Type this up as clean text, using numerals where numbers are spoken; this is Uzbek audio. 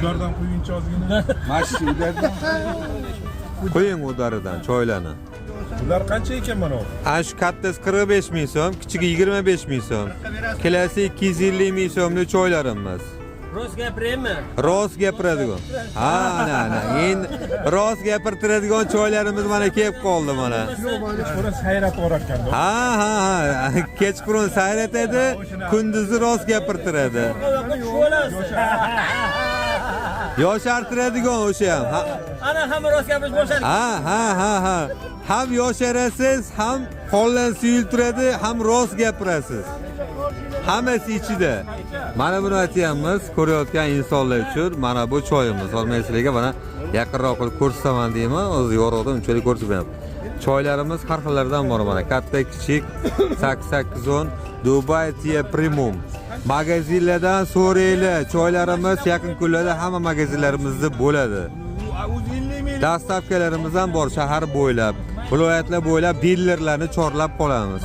Ulardan quyingchi ozgina. Mana shu ulardan. Qo'ying udaridan choylarni. Bular qancha ekan mana bu? Ana shu kattasi 45 ming so'm, kichigi 25 ming so'm. Kelasi 250 ming so'mlik choylarimiz. Rost gapiraymi? Rost gapiradigan. Ha, ana, ana. Endi rost gapirtiradigan choylarimiz mana kelib qoldi mana. Kechqurun sayratib yuborarkan. Ha, ha, ha. Kechqurun sayratadi, kunduzi rost gapirtiradi. Tushib olasiz. Yoshartiradigan o'sha ham. Ha, Ana hamma rost gapirish boshladi. ha, ha, ha, ha. Ham yosharasiz, ham qo'ldan suyultiradi, ham rost gapirasiz. Hammasi ichida. Mana buni aytyapmiz, ko'rayotgan insonlar uchun mana bu choyimiz. Hozir men sizlarga mana yaqinroq qilib ko'rsataman deyman, o'zi yorug'da unchalik ko'rsatmayapman. Choylarimiz har xillardan bor mana, katta, kichik, 8 8 10 Dubai Tea Premium. Magazinlardan so'ranglar, choylarimiz yaqin kunlarda hamma magazinlarimizda bo'ladi. Dastavkalarimiz ham bor shahar bo'ylab, viloyatlar bo'ylab dilerlarni chorlab qolamiz.